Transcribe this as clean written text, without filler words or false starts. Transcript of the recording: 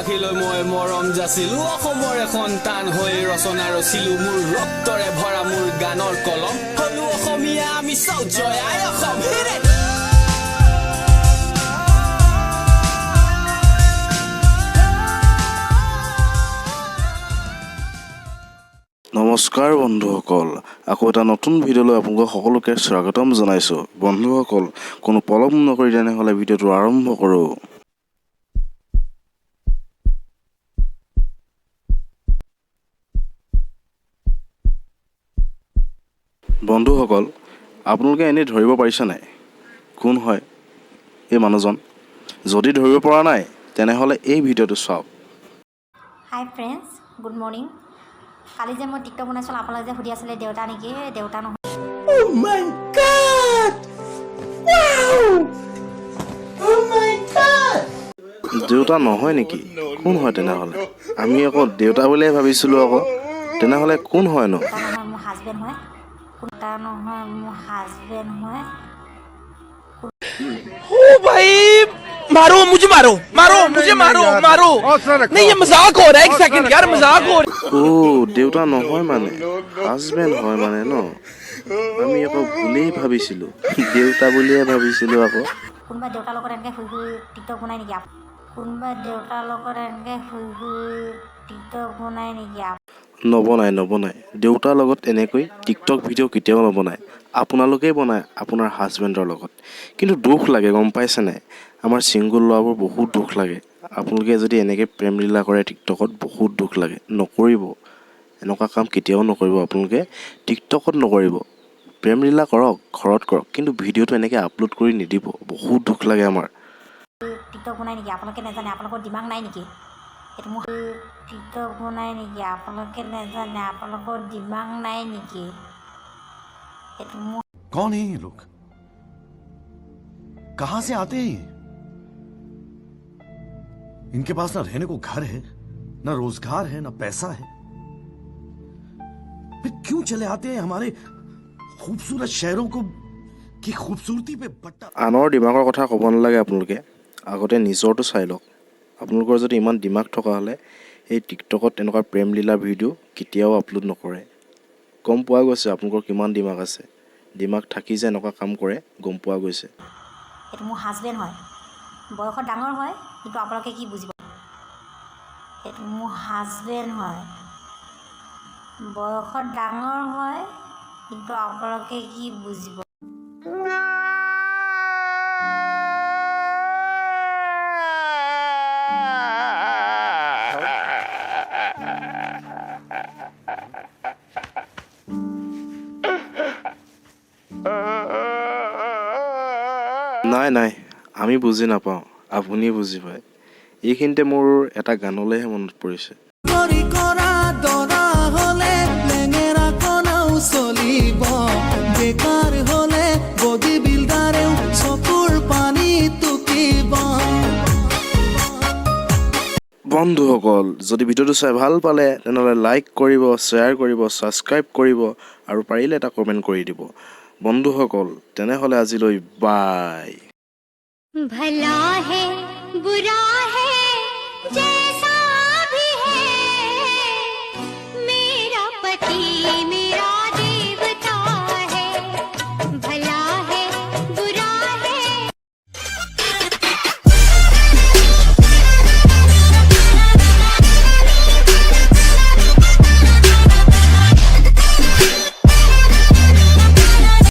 অসমবাসীলৈ মই মৰম যাচিলো। অসমৰে সন্তান হৈ ৰচনা ৰচিলো, মোৰ ৰক্তৰে ভৰা মোৰ গানৰ কলম। হলো অসমীয়া আমি চব, জয় আই অসম। Hit it! নমস্কাৰ বন্ধুসকল, আকৌ এটা নতুন ভিডিঅ'লৈ আপোনালোক সকলোকে স্বাগতম জনাইছোঁ। বন্ধুসকল, কোনো পলম নকৰি তেনেহ'লে ভিডিঅ'টো আৰম্ভ কৰোঁ। বন্ধুসকল, আপোনালোকে এনেই ধৰিব পাৰিছে নাই কোন হয় এই মানুহজন? যদি ধৰিব পৰা নাই, তেনেহ'লে এই ভিডিঅ'টো চাওক। Hi friends, good morning. কালি যে মই টিকটক বনাইছিলোঁ, আপোনালোকে যে সুধি আছিলে দেউতা নেকি, দেউতা নহয়। Oh my God! Wow! Oh my God! দেউতা নহয় নেকি? কোন হয় তেনেহ'লে? আমি আকৌ দেউতা বুলিয়ে ভাবিছিলোঁ আকৌ। তেনেহ'লে কোন হয়নো? দেউতা নহয়, মোৰ হাজবেণ্ড হয়। দেউতা নহয়, মোৰ হাজবেণ্ড হয়। ओ भाई, मारो मुझे, मारो मारो मुझे, मारो मारो। नहीं, ये मजाक हो रहा है, एक सेकंड यार, मजाक हो रहा। অ' দেউতা নহয় মানে হাজবেণ্ড হয় মানে ন? আমি আকৌ ভুলেই ভাবিছিলোঁ, দেউতা বুলিয়ে ভাবিছিলোঁ আকৌ। কোনোবা দেউতাৰ লগত এনেকৈ শুই শুই টিকটক বনাই নেকি? কোনোবা দেউতাৰ লগত এনেকৈ শুই শুই টিকটক বনাই নেকি? নবনায়, নবনায়। দেউতাৰ লগত এনেকৈ টিকটক ভিডিঅ' কেতিয়াও নবনায়। আপোনালোকেই বনায় আপোনাৰ হাজবেণ্ডৰ লগত। কিন্তু দুখ লাগে, গম পাইছে নাই? আমাৰ ছিংগল ল'ৰাবোৰ বহুত দুখ লাগে। আপোনালোকে যদি এনেকৈ প্ৰেম লীলা কৰে টিকটকত, বহুত দুখ লাগে। নকৰিব, এনেকুৱা কাম কেতিয়াও নকৰিব। আপোনালোকে টিকটকত নকৰিব। প্ৰেম লীলা কৰক, ঘৰত কৰক, কিন্তু ভিডিঅ'টো এনেকৈ আপলোড কৰি নিদিব। বহুত দুখ লাগে আমাৰ। টিকটক বনাই নেকি? আপোনালোকে নাজানে? আপোনালোকৰ দিমাগ নাই নেকি? এইটো মোৰ টিকটক বনাই নেকি? আপোনালোকে নাজানে? আপোনালোকৰ দিমাগ নাই নেকি? এইটো মোৰ कौन है ये लोग? कहां से आते हैं ये? इनके पास ना रहने को घर है, ना रोजगार है, ना पैसा है। फिर क्यों चले आते हैं हमारे खूबसूरत शहरों को की खूबसूरती पे बट्टा আনৰ দিমাগৰ কথা ক'ব নালাগে। আপোনালোকে আগতে নিজৰটো চাই লওক। আপোনালোকৰ যদি ইমান দিমাগ থকা হ'লে এই টিকটকত তেনেকুৱা প্ৰেম লীলা ভিডিঅ' কেতিয়াও আপলোড নকৰে। গম পোৱা গৈছে আপোনালোকৰ কিমান দিমাগ আছে। দিমাগ থাকি যে এনেকুৱা কাম কৰে, গম পোৱা গৈছে। এইটো মোৰ হাজবেণ্ড হয়। বয়সত ডাঙৰ হয়, কিন্তু আপোনালোকে কি বুজিব? এইটো মোৰ হাজবেণ্ড হয়। বয়সত ডাঙৰ হয়, কিন্তু আপোনালোকে কি বুজিব? নাই নাই, আমি বুজি নাপাওঁ, আপুনি বুজি পায়। এইখিনিতে মোৰ এটা গানলৈহে মনত পৰিছে। কৰি কৰা দৰা হলে লেঙেৰা কণাও চলিব, বেকাৰ হলে বডি বিল্ডাৰেও চকুৰ পানী টুকিব। বন্ধুসকল, যদি ভিডিঅ'টো চাই ভাল পালে, তেনেহ'লে লাইক কৰিব, শ্বেয়াৰ কৰিব, ছাবস্ক্ৰাইব কৰিব আৰু পাৰিলে এটা কমেণ্ট কৰি দিব। বন্ধুসকল, তেনেহ'লে আজিলৈ বাই। भला है, बुरा